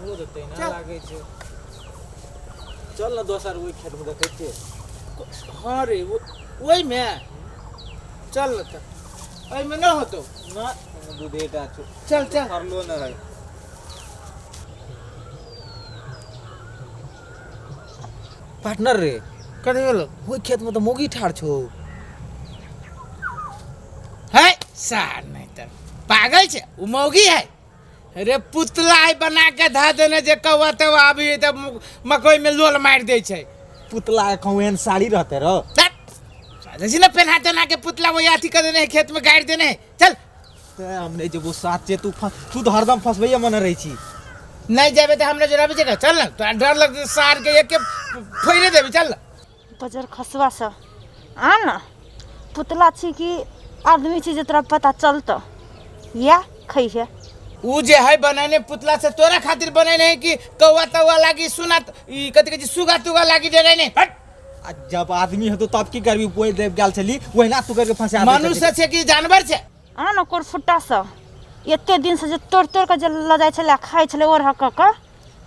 ओहो तऽ तहिना चल। लागै छै। चल ने दोसर ओहि खेतमे देखै छियै। हाँ रे, ओहिमे चल ने तऽ। एहिमे नहि होतौ ना, ओहिमे दूधेटा छौ। चल चल। फड़लो नहि है। पार्टनर रे। कथी भेलो? ओहि खेतमे तऽ मौगी ठाढ़ छौ। है सार, नहीं तऽ पागल छै, ओ मौगी है रे। पुतला है बना के धऽ देने जे कौआ तौआ आबी तऽ मकई में लोल मारि दै छै। पुतला कहूँ एहन साड़ी रहते रहो। जैसे ना पहना देना के पुतला वही अथी कर देने है, खेत में गाड़ देने है। चल। ते हम नहीं जेबो साथ जे। तू तू तऽ हरदम फंसबैये मन रहै छी। नहीं जेबे तऽ हमरा जोराबे जगह। चल ना, तोरा डर लगतै सार के एक के फोड़े देबे। चल ना। बजर खसुआ सब, आ न पुतला छी कि आदमी छी जे तोरा पता चलतो? या खैहे। उ जे है बनैने पुतला से तोरा खातिर बनैने है कि कौआ तौआ लागी सुना ई कथी कहै छै सुगा तुगा लागी डरेने? हट। आ जब आदमी हेतौ तब की करबी? बोल देब गेल छली ओहिना तू करके फंसा दै छली। मनुष्य छै कि जानवर छै? आ न कोरफुट्टा सब, एते दिन से जे तोड़ि तोड़ि कऽ जे लऽ जाइ छलै आ खाइ छलै ओढ़ कऽ कऽ,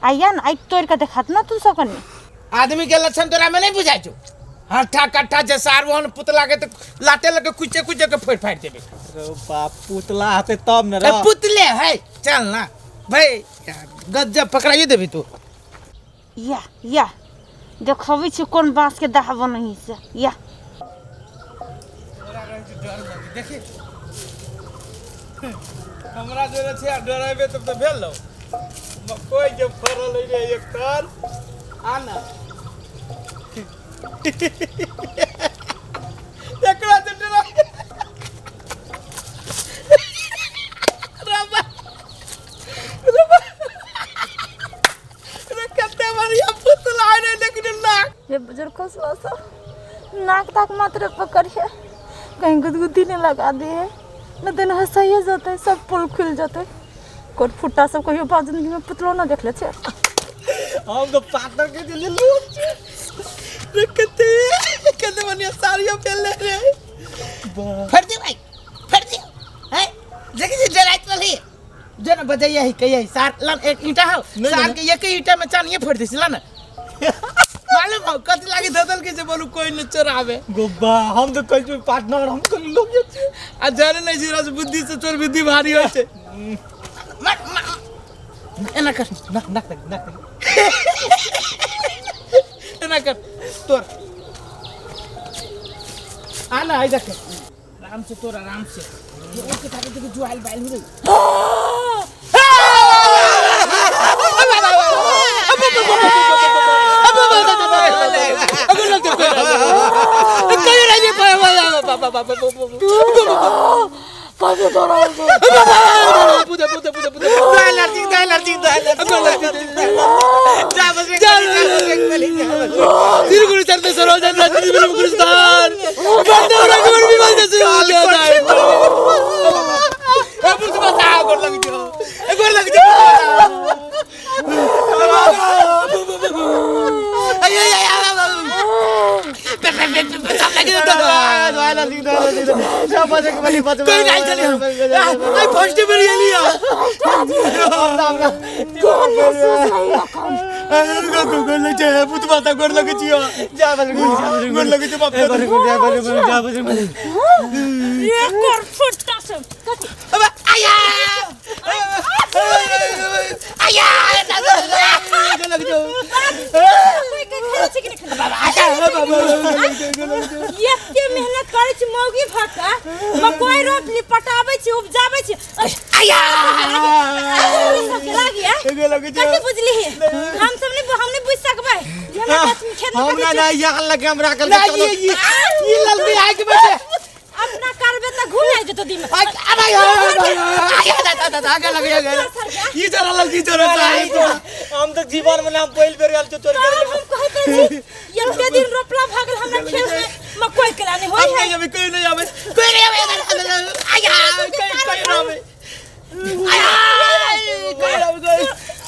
आइया ने आइ तोड़ि कऽ देखात ने तू सब कनि। आदमी के लक्षण तोरा में नहीं बुझाइ छौ? हट्ठा कट्ठा जे सार ओहन पुतला के तऽ लाते लके कुचे कुचे के फोड़ि फाड़ि देबै। रे बाप, पुतला हेतै तब ने रे। पुतले है। चल ना भाई, गज्जब पकड़ाइए देबी तू। या या देखबै छी कोन बाँस के दाह बनही से। या देखी, हमरा जोरे छै आ डरेबे तब तऽ भेल। मकई जे फड़ल है रे एक तर आ ना, एकरा से डरा रबा रबा रे, कते बढ़िया पुतला है रे, लेकिन नाक ये बुजुर्ग खसुआ सब, नाक ताक मात्र पकड़िए, कहीं गुदगुदी नहीं लगा दिए न दिन हंसाइए जते सब पुल खुल जते। कोट फुट्टा सब कहियो बा जिंदगी में पुतलो न देखले छे। हम तो पार्टनर के दिल्ली लोग रे, कते कते बढ़िया साड़ियों पहनले रे। फड़ दे भाई, फड़ दे हैं। देखी जे डराइत रहली जो न बजैया ही कहिया ही सार लन एक ईंटा हो। नहीं, सार नहीं। के एक ईंटा में चानिए फोड़ दिस लन। मालूम हो कथी लागी धदल के जे बोलू कोई न चोरावे। गोबा, हम तो कहै पार्टनर, हम तो लोग छै। आ जाने नहीं छी रस बुद्धि से चोर बुद्धि भारी होइ छै। मार मार, एना कर। नाक नाक तक, नाक तक। एना कर तोर। आ ना, आई देख, आराम से तोर, आराम से। ये के ताके देख जुआल बाइल हो रही। फर्स्ट बेर एलिया। भूत माता, गोर लगै छियो, गोर लगै छियो बाप। ये कोरफुट्टा सब कथी? अबे आया आया। कोई के खेलै छै कि नहि खेलै? एते मेहनत करै छी मौगी भऽ कऽ, मकई रोपली, पटाबै छी, उपजाबै छी। आया। सबके लागिए कथी बुझलिही? हम सब नहीं, हम नहीं बुझ सकबै जे हमरा गाछ में खेत में कथी हमरा छै। नहीं यहाँ लगे, हमरा कल नहीं, ये ललती आइ के बैठे। अपना करबे तऽ घुल आइ जेतो दिमाग। ई जरा ललती जरा चाहे। हम तो जीवन में नाम पहिल बेर गेल चोरी तब करे। हम कहैत छी एते दिन रोपला भऽ गेल, हमरा खेत में मकई केला नहीं होय हम है। नहीं आवे, कोई नहीं आवे, कोई नहीं आवे। आया, कोई कोई नहीं आवे। आया, कोई नहीं आवे, कोई।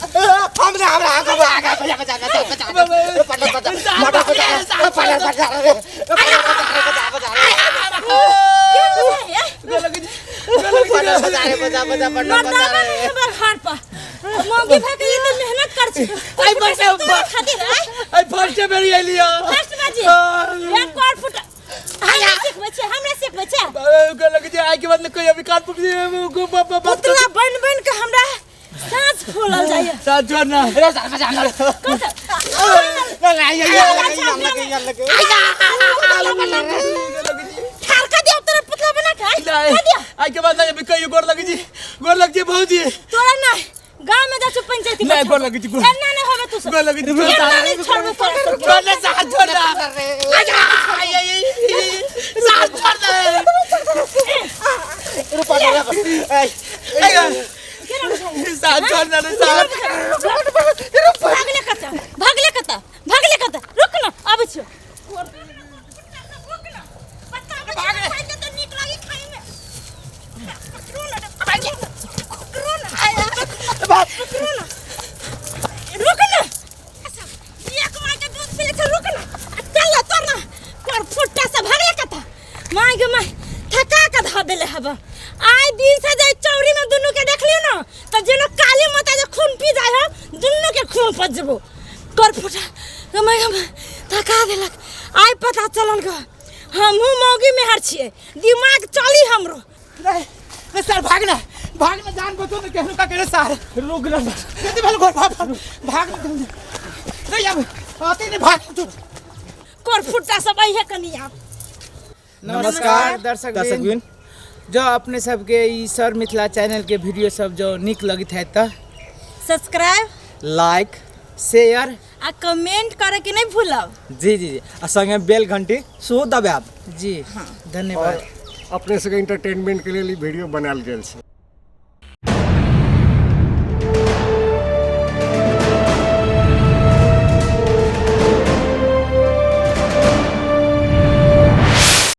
हमरा हमरा आगा आगा आगा आगा आगा पटा पटा पटा पटा पटा के बुझाइ है? मर्दाबा नहीं हमर घर पर मौगी भऽ के एते मेहनत। छी आई फर्स्ट तोरा खातिर आय आई फर्स्ट बेर अइली हँ। फर्स्ट बाजी एक कोर फुट हमरा सिखबै छै, हमरा सिखबै छै। गोर लगै छी, आइ के बाद ने कोई अभी कान पकड़ी पुतला बन बन के हमरा साँस फूलल जाइए। साथ छोड़ ना। रे सार बजा ना। ठारका दिया तोरा पुतला बना के आय, का दिया? आई के बाद ना अभी कहियो। गोर लगै छी, गोर लगै छी भौजी। तोरा ना गांव में जा छु पंचायती। नहीं, गोर लगै छी, गोर। एना नहीं होबे तू सब। गोर लगै छी। एना नहीं छोड़बे तोरा सबके। छोड़ ना साथ, छोड़ ना। साथ छोड़ ना। साथ छोड़ ना रे साथ। भागले कत, भागले कत, भागले कत? रुक न, आबै छियो। रुक न, भागले त नीक लागी खाइ में। पकड़ू न रे, पकड़ू न, पकड़ू न, रुक न। एक माय के दूध पीले छै। रुक न, आ चल न, तोर न कर फुट्टा से। भागले कत? My गे my, थका के धऽ देले हब। आइ दिन से जे चौरी में दुनू के देखलियो न त जेना काली माता जे खून पी जाय हो, दुनू के खून पच जेबो। कर फुटा गे my, गे my, थका देलक। आइ पता चलल ग, हमहूँ मौगी मेहर छियै, दिमाग चली हमरो। नहीं रे सर, भागना भागना, जान बचो न। केहनो का करे सार, रुक ना। कति भेल घर, भाग भाग नहीं, अब आते नहीं, भाग तू। कर फुट्टा सब अइहे कनी आब। नमस्कार दर्शक दर्शकवृंद, जो अपने सबके ई सर मिथिला चैनल के वीडियो सब जो नीक लगैत है तऽ सब्सक्राइब, लाइक, शेयर आ कमेंट करे के नहीं भूलब। जी जी जी, आ संगे बेल घंटी सेहो दबायब। जी, धन्यवाद। अपने सबके इंटरटेनमेंट के लेल ई वीडियो बनायल गेल छै।